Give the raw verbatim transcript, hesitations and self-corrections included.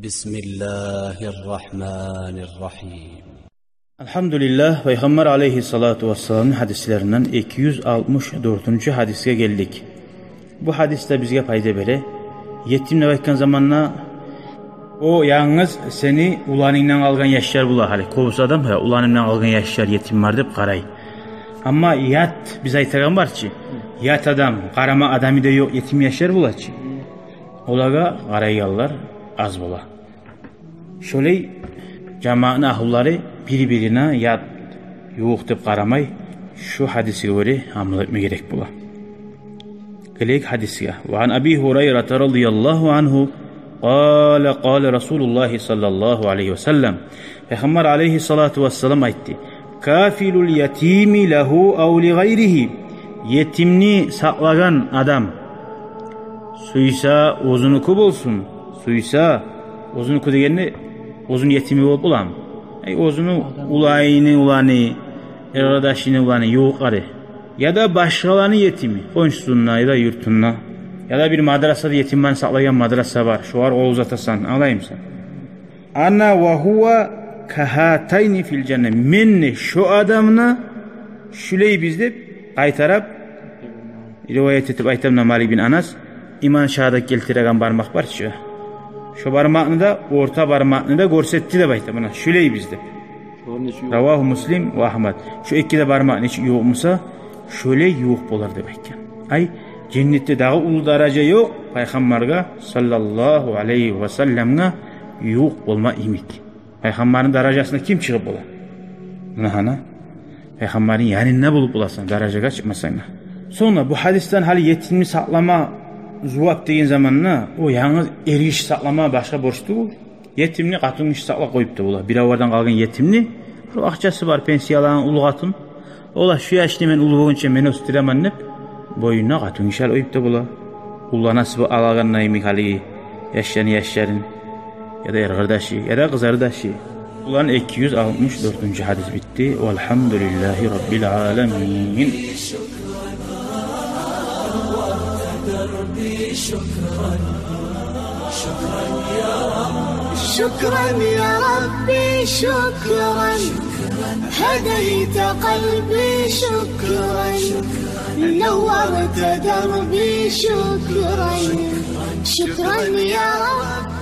بسم الله الرحمن الرحيم. Алгьамдулиллагь, Пайхаммар алайгьиссалату вассаламны гьадислеринден эки юз алтмыш дёртюнчю гьадисге гелдик. Бу гьадис де бизге пайда бере. Етим деп айтгъан заманда, о янгыз сени уланынгдан къалгъан яшлар бола гьали. Кёбюсю адам, гьа, уланымдан къалгъан яшлар, етим бар деп къарай. Амма ят, биз айтагъан бар чы, ят адам, къарама адамы да ёкъ етим яшлар бола чы. Олагъа къарайгъанлар аз бола. Шолай жамаатны агьлулары бир-бирине ят, ювукъ деп къарамай, шу гьадисге гёре амал этме герек бола. Гелейик гьадисге. وعن أبي هريرة رضي الله عنه قال قال رسول الله صلى الله عليه وسلم. Пайхаммар алайгьиссалату вассалам айтды: كافل اليتيم له أو لغيره. Етимни сакълагъан адам, сюйсе оьзюнюки болсун, сюйсе, оьзюнюки дегенде, оьзюню етими болуп боламы? Ай, оьзюню уланыны уланы, эркъардашыны уланы, ювукълары. Яда башгъаланы етими, къоншусунда, яда юртунда. Яда бир мадрасада етимлени сакълагъан мадраса бар, шогъар къол узатасан, англаймысан? أنا وهو كهاتين في الجنة. Мен де, шо адам да шулайбыз деп къайтарып, риваят этип айта муна Малик бин Анас, иман шагьадат гелтиреген бармакъ бар чы, шо бармакъны да, орта бармакъны да гёрсетди деп айта муна, шулайбыз деп. رواه مسلم وأحمد. Шо эки де бармакъны ичи ювукъ буса, шолай ювукъ болар деп айтгъан. Ай, женнетде дагъы уллу даража ёкъ Пайхаммаргъа саллаллагьу алайгьи ва салламгъа ювукъ болма йимик. Пайхаммарны даражасына ким чыгъып бола? Муна гьана, Пайхаммарны янында болуп боласан, даражагъа чыкъмасанг да. Сонг да бу гьадисден гьали етимни сакълама зувап деген заманда, о янгыз эргиши сакълама башгъа борч тюгюл. Етимни къатынгиши сакълап къоюп да бола. Биревлерден къалгъан етимни, бир акъчасы бар, пенсиялангъан уллу къатын. Ола: «Шу яшны мен уллу болгъунча мен оьсдюремен», — деп, бойнуна къатынгиши алып къоюп да бола. Улланасы бу алагъанда йимик гьалиги яшланы яшларын, яда эркъардашы, яда къызардашы. Булан эки юз алтмыш дёртюнчю гьадис битди. والحمد لله رب العالمين. شكرا يا ربي، شكرا. هديت قلبي، شكرا. نورت دربي، شكرا. شكرا يا رب.